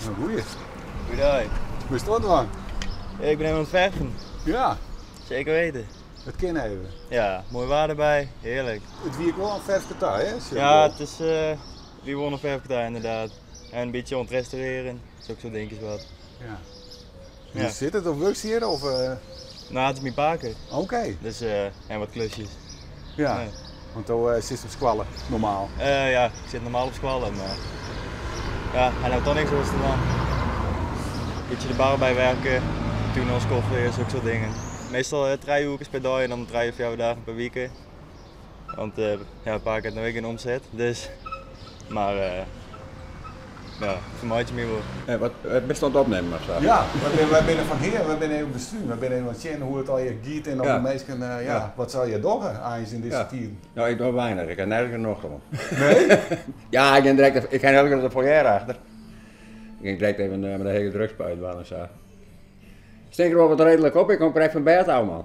Nou, goeie. Goeidei. Bist oan it dwaan? Ik bin even oan it ferven. Ja. Zeker weten. It kin even. Ja, moai waar derby. Hearlik. It wie ek wol in ferfke ta, hè? Ja, it is wie wol in ferfke ta ynderdaad. En in bytsje oan it restaurearjen, sokke dinkjes wat. Ja. Ja. Sit it op wurk hjir of? No, it is myn pake. Oké. Dus en wat klusjes. Ja. Want do sitst op skoalle, normaal? Ja, ik sit normaal op skoalle, mar ja, ha no toch niks oars te dwaan. Bytsje de bar bywerke, tún oanskoffelje, sokke soart dingen. Meastal trije oerkes per dei en dan trije, fjouwer dagen per wike. Want ja, pake hat no ek gjin omset, dus. Mar ja, ik fermeitsje my wol. En wat bist oan it opnimmen of sa? Ja, wy binne fan hear, wy binne even op de strún, wy binne even oan it sjen hoe't it allegear giet en oft de minsken, ja, wat se allegear dogge eins yn dizze tiden. No, ik doch weinich, ik ha nergens nocht oan. Nee? Ja, ik gean direkt, ik ha in hiele grutte foljêre achter. Ik gean direkt even mei de hege drukspuit dwaan en sa. Stink der wol wat reedlik op, ik kom krekt fan bêd ôf, man.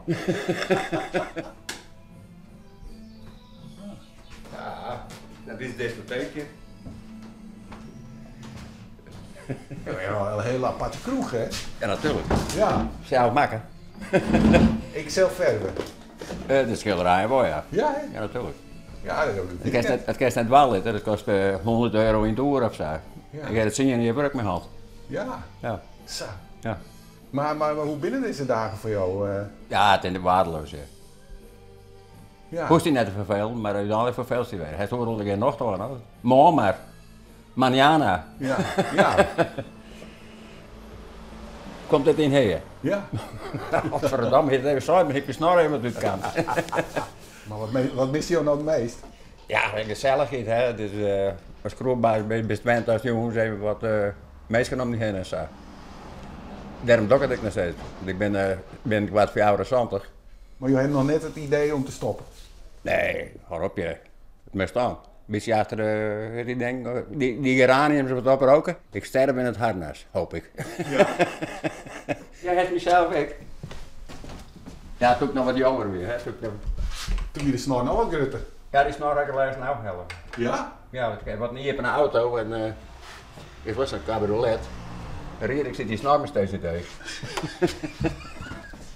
Ja, dat is diskoteekje. Ja, een hele aparte kroeg, hè? Ja, natuurlijk. Ja. Zelf makke. Ik zelf verven. De skilderij wol, ja. Ja, hè? Ja, natuurlijk. Ja, dat Dat kinst net, dat kinst net dwaan litte, dat kostet 100 euro yn it oere of sa. Ja. Ik ha it 10 jier wurk mei hân. Ja. Ja. Sa. Ja. Mar hoe binne dizze dagen foar jo? Ja, it is waardeloos, ja. Ja. Hoechst dy net te ferfelen, mar úteinlik ferfelst dy wer. Hast oeral gjin nocht oan, hoor. Moarn mar. Mañana. Ja, ja. Komt dit yn Hea? Ja. Godverdamme, hie it even sein, mar hie ik myn snor even wat útkaam. Mar wat misse jo no it meast? Ja, de gesellichheid, hè. Dus, as kroechbaas bist wend datst jûns even wat minsken om dy hinne en sa. Dêrom doch ik it ek noch steeds. Want ik bin, bin kwart 74. Mar jo hawwe noch net it idee om te stoppen? Nee, hâld op je. It moast dan. Bytsje achter de, die, ding, die geraniums wat oproken. Ik sterf in het harnas, hoop ik. Ja. Jij hast mysels ek. Ja, toen ik noch wat jonger wie, hè. Toen ik noch... Toen wie de snor noch wat grutter. Ja, dy snor ha ik lêsten ôfhelle. Ja? Ja, want ik ha wat in iepene auto en uh, it was in cabriolet. Ried ik sit dy snor mar steeds net eens.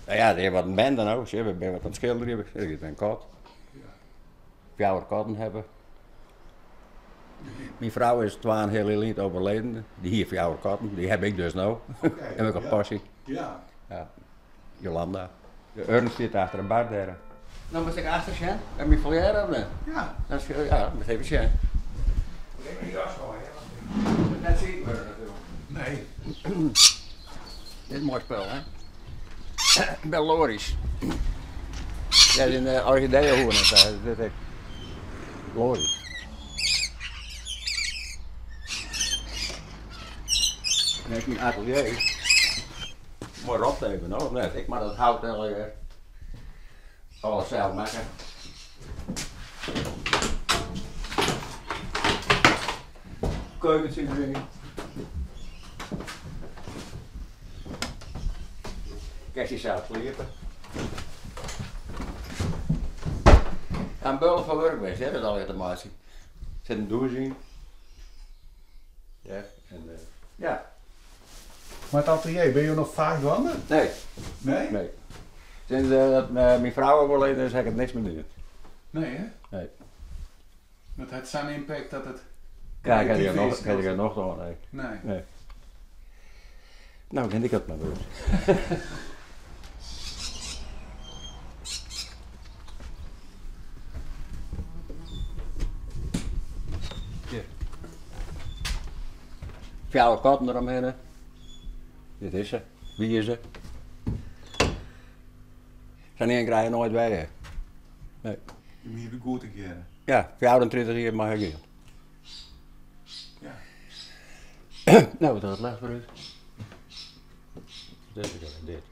Nou ja, der is wat in bende no. Sjoch, we binne wat oan it skilderjen. Ik bin in kat. Fjouwer katten hawwe. Myn frou is twa en in heal jier lyn overleden. Dy hie fjouwer katten. Dy haw ik dus no. Oké. Haw ik op passie. Ja. Ja. Jolanda. De urn stiet achter de bar dêr. No moatst ek achter sjen. By myn foljêre of net? Ja. Dan ja, moatst even sjen. Moet even de jas mei, hè? Moat net siik wurde natuerlik. Nee. Dit is moai spul, hè? Bel Loris. Ja, in de orchideeënhoorn en sa. Dit ek. Loris. En ek myn atelier. Moai ropt even, no, of net? Ik moat it hout allegear alles sels makke. Keukentsje deryn. Kinst dysels sliepe. Ja, in bulle fan wurk west, hè, dat allegear te meitsjen. Sit in dûs yn. Dêr, en ja. Mar it atelier, binne jo noch faak dwaande? Nee. Nee? Nee. Sinds dat myn frou overleden is, ha ik it niks mear dien. Nee, hè? Nee. Dat hat sa'n impact dat it Ja, ik ha der kreatyf is. ik ha der nocht oan, nee. Nee. Nee. No, kin ik dat mar wurd. Hjir. Fjouwer katten deromhinne. Dit is se. Wie is se? Sa'n ien krije je noait wer, hè. Nee. Je miene goed te gean. Ja, 34 jier mei har gean. Ja. No, dat lêst foarút. Dit is dit.